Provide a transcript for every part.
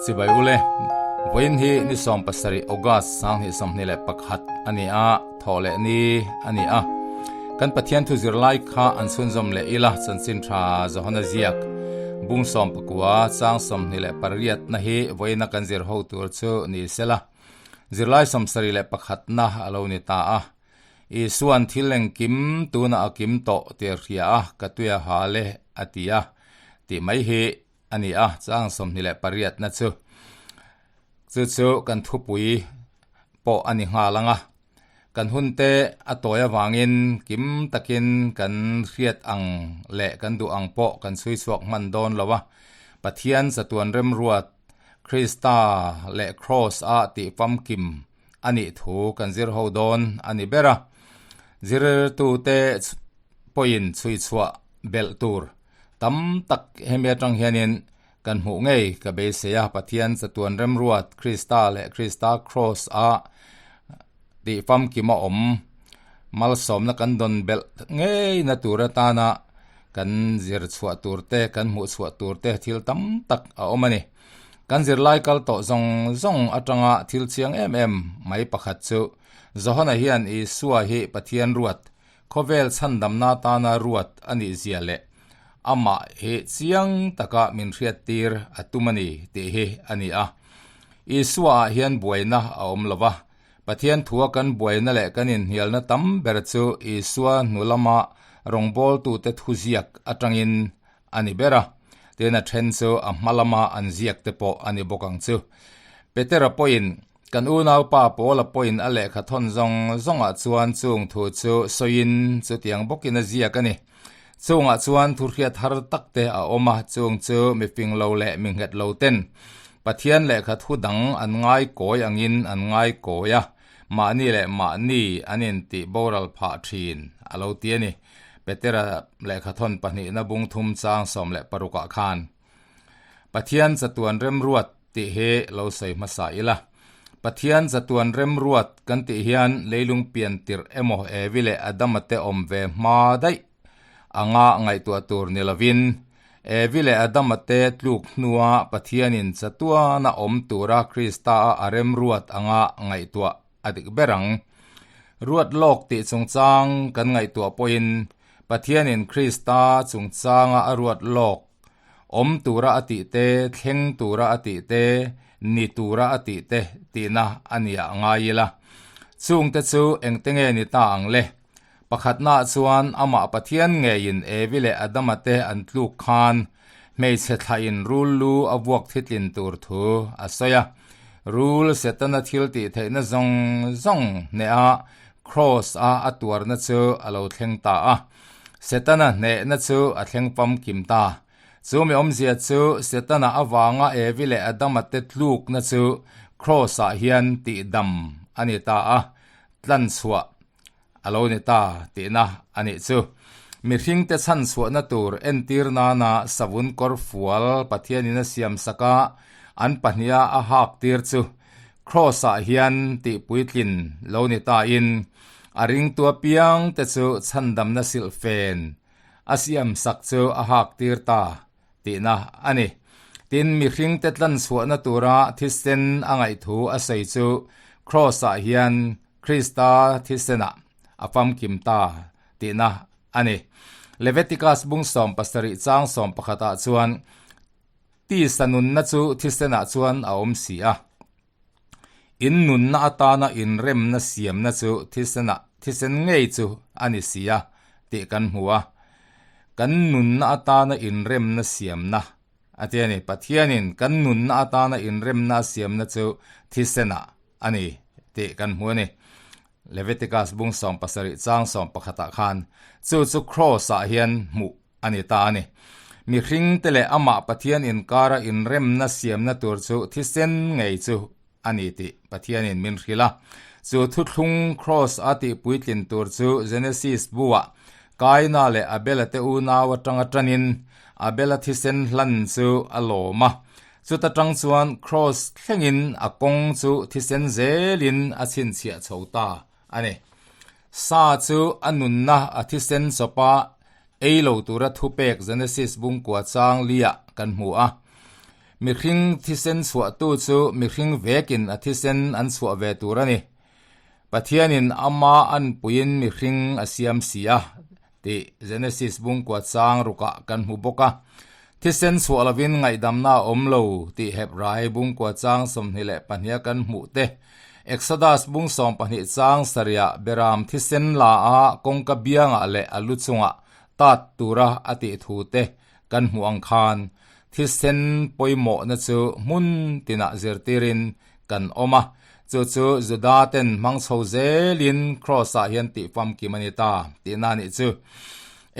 Chibai ule, vawiin hi ni 17 August 2021 a ni a, thawh leh ni a ni a. Kan Pathian thu zirlai kha an chhunzawm leh ila chanchin tha Johana ziak bung 19 chang 28 na hi vawiina kan zir ho tur chu ni sela. Zirlai 71 na a lo ni ta a. Isuan thil engkim tunah a kim tawh tih a hria a, ka tuia hal e a ti a tih mai hi a ni a, chang 28 na chu chu chu kan thupui pawh a ni nghal ang a. Kan hun te a tawi avangin kim takin kan hriat ang leh kan duh ang pawh kan chhui chhuak hman dawn lo a, Pathian chatuan remruat Krista leh Kraws a tih famkim a nih thu kan zir ho dawn a ni ber a. Zirtute pawhin chhui chhuah belh tur tam tak hemi atang hianin kan hmuh ngei ka beisei a, Pathian chatuan remruat Krista leh Krista Kraws a tih famkim a awm malsawmna kan dawn belh ngei na tur atana kan zir chhuah tur te kan hmuh chhuah tur te thil tam tak a awm a ni. Kan zirlai kal tawh zawng zawng atanga thil chiang em em mai pakhat chu Johana hian Isua hi Pathian ruat, khawvel chhandamna atana ruat a nih zia leh amah hi chiang taka min hriattir a tum a ni tih hi a ni a. Isua ah hian buaina a awm lo va, Pathian thua kan buaina leh kan inhnialna tam ber chu Isua hnu lama rawngbawltute thuziak atangin a ni ber a, tin a then chu a hma lama an ziak te pawh a ni bawk ang chu. Petera pawhin, Kan unaupa Paula pawhin a lehkha thawn zawng zawngah chuan chung thu chu sawiin chutiang bawkin a ziak a ni. Chungah chuan thu hriat har tak te a awm a, chung chu mi fing lo leh mi nghet lo ten Pathian lehkha thu dang an ngai kawi angin an ngai kawi a, mahni leh mahni an intih boral phah thin a lo ti a ni. Petera lehkhathawn pahnihna bung thum chang 16 ah khan Pathian chatuan remruat tih hi lo sawi hmasa ila. Pathian chatuan remruat kan tih hian leilung pian tirh emaw Evi leh Adama te awm ve hma daih anga ngaihtuah tur ni lovin Evi leh Adama te tluk hnua Pathianin chatuana awm tura Krista a a remruat anga ngaihtuah a dik ber ang. Ruat lawk tih chungchang kan ngaihtuah pawhin Pathianin Krista chungchanga a ruat lawk, awm tura a tih te, thleng tura a tih te, ni tura a tih te tihna a nia ngai ila. Chungte chu engte nge ni ta ang le? Pakhatnaah chuan amah Pathian ngeiin Evi leh Adama te an tluk khan hmeichhe thlain rul lu a vuak thitlin tur thu a sawi a. Rul Setana thil tih theihna zawng zawng hneha Kraws a a tuarna chu a lo thleng ta a. Setana hnehna chu a thleng famkim ta. Chu mi awmzia chu Setana avanga Evi leh Adama te tlukna chu Kraws ah hian tihdam a ni ta a, tlanchhuah a lo ni ta tihna a nih chu. Mihringte chhanchhuahna tur entir nana savun kawr fual Pathianin a siam sak a, an pahniha a hak tir chu Kraws-ah hian tih puitlin lo ni tain a ringtu apiangte chu chhandamna silhfen a siam sak chu a hak tir ta tihna a ni. Tin, mihringte tlanchhuahna tura thisen a ngaihthu a sawi chu Kraws-ah hian Krista thisenah a famkim ta tihna a ni. Leviticus bung 17 chang 11 ah chuan tisa nunna chu thisenah chuan a awm si a. In nunna atana inremna siamna chu thisenah thisen ngei chu a ni si a tih kan hmu a. Kan nunna atana inremna siamna a ti a ni. Pathianin kan nunna atana inremna a siamna chu thisenah a ni tih kan hmu a ni. Leviticus bung 17 chang 11 ah khan chu chu Kraws ah hian hmuh a ni ta a ni. Mihringte leh amah Pathian inkara inremna siamna tur chu thisen ngei chu a ni tih Pathianin min hrilh a. Chu thuthlung Kraws a tih puitlin tur chu Genesis buah Kaina leh Abela te unau atanga tanin Abela thisen hlan chu a lawm a. Chuta tang chuan Kraws thlengin a kawng chu thisen zelin a chhinchhiah chho ta a ni. Sa chu a nunna a thisen chawpa ei lo tura thupek Genesis bungkua chang liah kan hmu a. Mihring thisen chhuahtu chu mihring vekin a thisen an chhuah ve tur a ni. Pathianin ama anpuiin mihring a siam si a, tih Genesis bungkua chang rukah kan hmu bawk a. Thisen chhuah lovin ngaihdamna a awm lo tih Hebrai bungkua chang 22 a kan hmuh te, Exodus bung 12 chang sarihah Beram thisen la a kawngka biangah leh a lu chungah tat tura a tih thu te kan hmuh ang khan thisen pawimawhna chu hmun tinah zirtirin kan awm a, chu chu Juda ten hmang chho zelin Kraws-ah hian tih famkim a ni ta tihna a nih chu.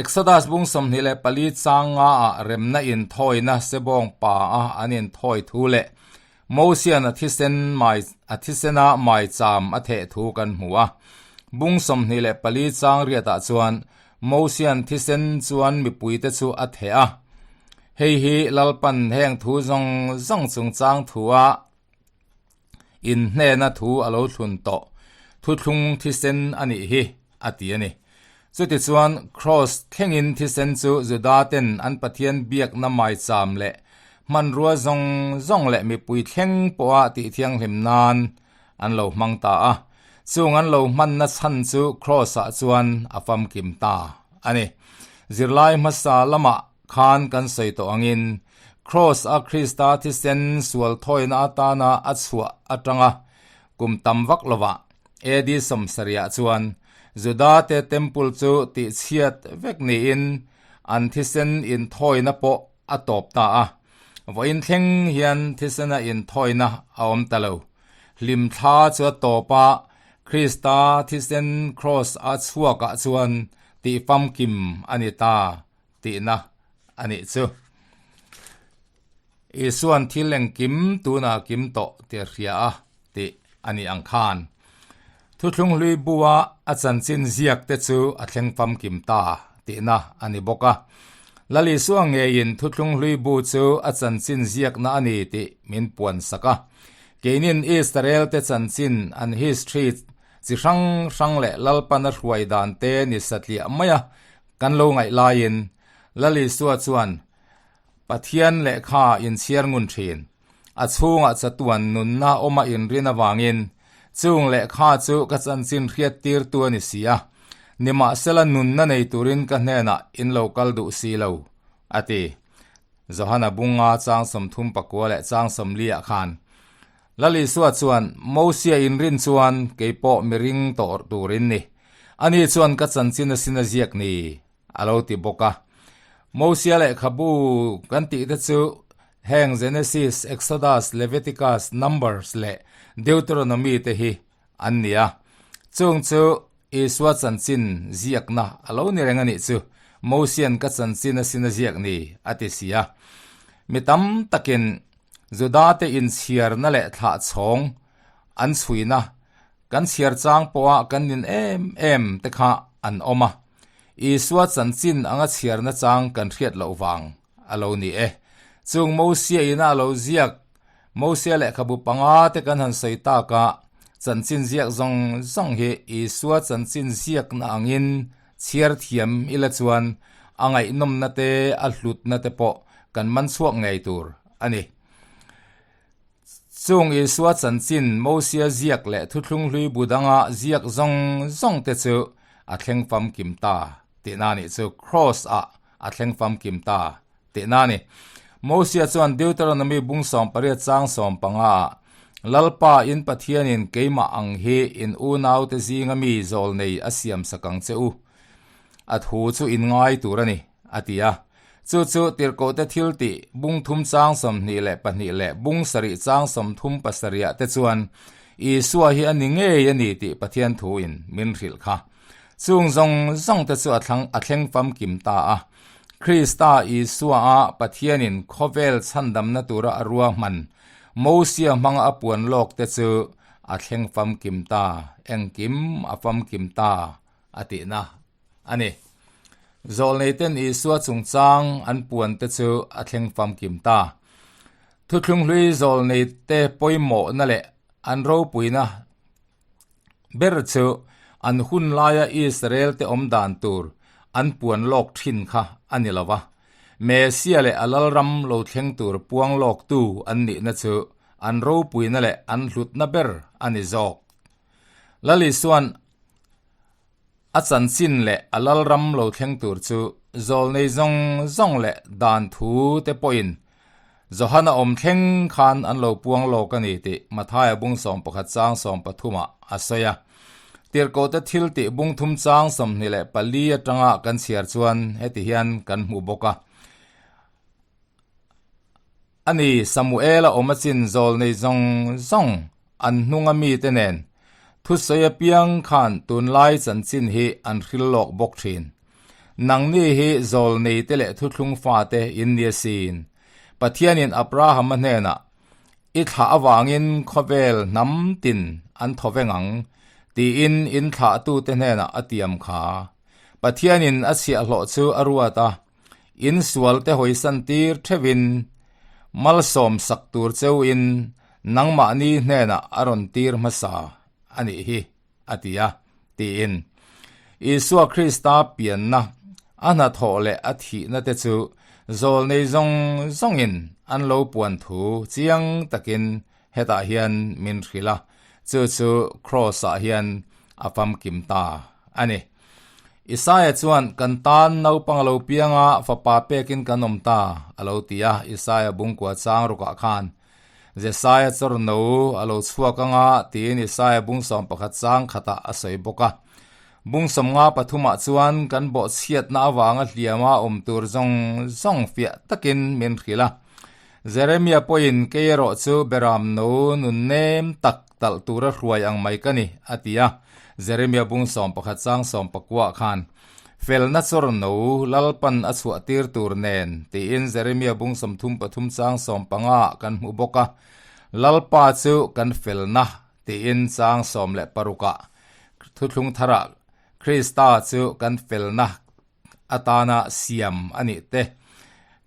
Exodus bung 24 chang ngaah remna inthawina sebawng pa a an inthawi thu leh Mosian a thisen mai a thisena maicham a theh thu kan hmu a. Bung 24 chang riatah chuan Mosian thisen chuan mipuite chu a theh a. Hei hi Lalpan heng thu zawng zawng chungchang thua inhnena thu a lo thlun tawh thuthlung thisen a nih hi, a ti a ni. Chutichuan, Kraws thlengin thisen chu Juda-ten an Pathian biakna maicham leh hmanrua zawng zawng leh mipui thleng pawha tihthianghlim nan an lo hmang ta a. Chung an lo hmanna chhan chu Kraws-ah chuan a famkim ta a ni. Zirlai hmasa lamah khan kan sawi tawh angin, Kraws-a Krista thisen sual thawina atana a chhuah atanga kum tam vak lovah AD 70 chuan Juda-te Temple chu tihchhiat vek niin an thisen inthawina pawh a tawp ta a. Vawiin thleng hian thisena inthawina a awm ta lo. Hlimthla chu a tawp a, Krista thisen Kraws a chhuakah chuan tihfamkim a ni ta tihna a nih chu. Isuan thil engkim tunah kim tawh tih a hria a tih a nih ang khan Thuthlung hlui bua a chanchin ziak te chu a thleng famkim ta tihna a ni bawk a. Lal Isua ngeiin Thuthlung hlui bu chu a chanchin ziakna a ni tih min puan sak a. Keinin Israel te chanchin an history chi hrang hrang leh Lalpan a hruai dan te ni satliah mai a kan lo ngaih laiin Lal Isua chuan Pathian lehkha inchhiar ngun thin. A chhungah chatuan nunna awma inrin avangin chung lehkha chu ka chanchin hriat tirtu a ni si a, nimahsela nunna nei turin ka hnenah in lo kal duh si lo, a ti. Johana bunga chang 39 leh chang 40 ah khan Lal Isua chuan, Mosia inrin chuan kei pawh mi ring tawh turin ni. Ani chuan ka chanchin asin a ziak ni, a lo ti bawk a. Mosia lehkhabu kan tih te chu heng Genesis, Exodus, Leviticus, Numbers leh Deuteronomy te hi an ni a. Chung chu Isua chanchin ziakna a lo ni reng a nih chu, Mosian ka chanchin asin a ziak ni, a ti si a. Mi tam takin Judate inchhiarna leh thlahchhawng an chhuina kan chhiar chang pawha kan nin em em te kha an awm a. Isua chanchin anga chhiarna chang kan hriat loh vang a lo ni e. Chung Mosia ina a lo ziak Mosia lehkhabu panga te kan han sawi tak a, chanchin ziak zawng zawng hi Isua chanchin ziakna angin chhiar thiam ila chuan a ngaihnawmna te a hlutna te pawh kan man chhuak ngei tur a ni. Chung Isua chanchin Mosia ziak leh Thuthlung Hlui bu danga ziak zawng zawng te chu a thleng famkim ta tihna a nih chu Kraws ah a thleng famkim ta tihna a ni. Mosia chuan Deuteronomy bung 18 chang 15 ah, Lalpa in Pathianin keimah ang hi in unaute zinga mi zawlnei a siam sak ang che u. A thu chu in ngai tur a ni, a ti a. Chu chu Tirhkohte thil tih bung thum chang 22 leh bung sarih chang 37 ah te chuan Isua hi a ni ngei a ni tih Pathian thuin min hrilh kha. Chung zawng zawng te chu a thlang a thleng famkim ta a. Krista Isua a Pathianin khawvel chhandamna tura a ruahman Mosia hmanga a puan lawk te chu a thleng famkim ta, engkim a famkim ta a tihna a ni. Zawlneiten Isua chungchang an puan te chu a thleng famkim ta. Thuthlung hlui zawlneite pawimawhna leh an ropuina ber chu an hun laia Israel te awm dan tur an puan lawk thin kha a ni lo va. Messia leh a lalram lo thleng tur puang lawktu an nihna chu an ropuina leh an hlutna ber a ni zawk. Lal Isua'n a chanchin leh a lalram lo thleng tur chu zawlnei zawng zawng leh dan thu te pawhin Johana awm thleng khan an lo puang lawk a ni tih Mathaia bung 11 chang 13 ah a sawi a. Tirhkohte thil tih bung thum chang 24 atanga kan chhiar chuan heti hian kan hmu bawk a. A ni, Samuela awm a chin zawlnei zawng zawng an hnunga mite nen thusawi apiang khan tunlai chanchin hi an hril lawk bawk thin. Nangni hi zawlneite leh thuthlung fate in ni asin. Pathianin Abrahama hnenah, I thlah avangin khawvel hnam tin an thaw veng ang, tiin in thlahtute hnenah a tiam kha. Pathianin a chhiahhlawh chu a ruat a, In sualte hawisan tir theuhin malsawm sak tur cheuhin nangmahni hnenah a rawn tir hmasa a nih hi, a ti a, tiin. Isua Krista pianna, a hnathawh leh a thihna te chu zawlnei zawng zawngin an lo puan thu chiang takin hetah hian min hrilh a, chu chu Kraws-ah hian a famkim ta a ni. Isaia chuan, Kan tan naupang a lo piang a, fapa pekin kan awm ta, a lo ti a, Isaia bungkua chang rukah khan Jesaia chawrno a lo chhuak ang a, tiin Isaia bung 11 chang khatah a sawi bawk a. Bung 53 ah chuan kan bawhchhiatna avanga hliama awm tur zawng zawng fiah takin min hrilh a. Jeremia pawhin kei erawh chu Beram no nun nem tak talh tura hruai ang mai ka ni, a ti a. Jeremia bung 11 chang 19 khan, Felna chawr no Lalpan a chhuah tir tur nen, tiin Jeremia bung 33 chang 15 kan hmu bawk a. Lalpa chu kan felna, tiin chang 16 ah Thuthlung tharah Krista chu kan felna atana siam a nih te,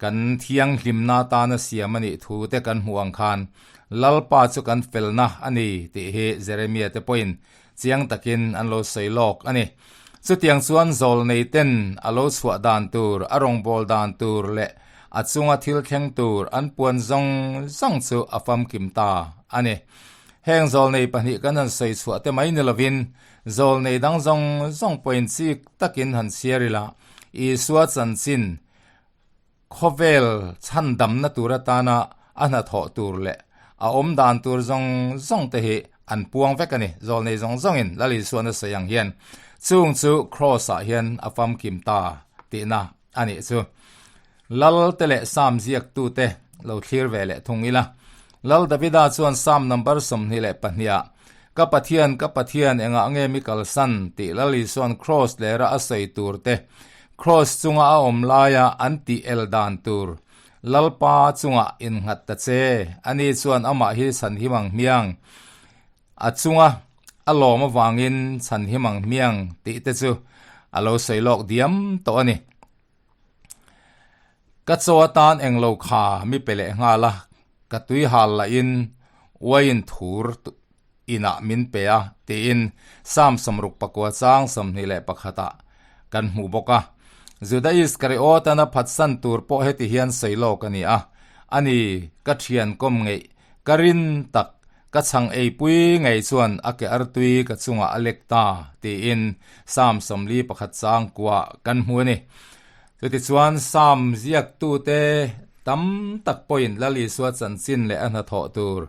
kan thianghlimna atana siam a nih thu te kan hmuh ang khan Lalpa chu kan felna a ni tih hi Jeremia te pawhin chiang takin an lo sawi lawk a ni. Chutiang chuan zawlnei ten a lo chhuah dan tur, a rawngbâwl dan tur leh a chunga thil thleng tur an puan zawng zawng chu a famkim ta a ni. Heng zawlnei pahnih kan han sawi chhuah te mai ni lovin Zawlnei dang zawng zawng pawhin chik takin han chhiar ila, Isua chanchin khawvel chhandamna tur atana a hnathawh tur leh a awm dan tur zawng zawng te hi an puang vek a ni. Zawlnei zawng zawngin Lal Isuan a sawi ang hian chung chu Kraws-ah hian a famkim ta tihna a nih chu. Lal te leh Sam ziaktute lo thlir ve leh thung ila. Lal Davida chuan Sam number 22 ah, Ka Pathian, ka Pathian, engah nge mi kalsan? tih Lal Isua'n Kraws lera a sawi tur te, Kraws chunga a awm laia an tih el dan tur, Lalpa chungah innghat ta che, ani chuan amah hi chhanhim ang hmiang, a chunga a lawm avangin chhanhim ang hmiang tih te chu a lo sawi lawk diam tawh a ni. Ka chaw atan englo kha mi pe leh nghal a, ka tui hal lahin uaiin thur inah min pe a, tiin Psalm 64 chang 21 ah kan hmuh bawk a. Juda Iskariot-an a phatsan tur pawh heti hian sawi lawk a ni a, A ni, ka thian kawm ngeih, ka rin tak, ka chhang eipui ngei chuan a ke artui ka chungah a lek ta, tiin Psalm 41 chang kuah kan hmu a ni. Chutichuan Psalm ziaktute tam tak pawhin Lal Isua chanchin leh a hnathawh tur,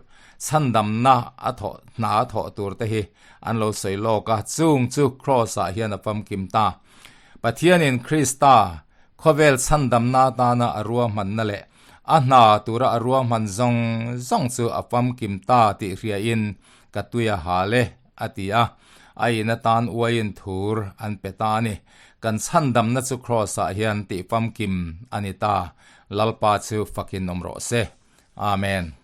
chhandamna a thawh hna a thawh tur te hi an lo sawi lawk a, chung chu Kraws-ah hian a famkim ta. Pathianin Krista khawvel chhandamna atana a ruahmanna leh a hna tura a ruahman zawng zawng chu a famkim ta tih hriain ka tui a hal e, a ti a. A in atan uaiin thur an pe ta a ni. Kan chhandamna chu Kraws-ah hian tih famkim a ni ta. Lalpa chu fakin awm rawh se. Amen.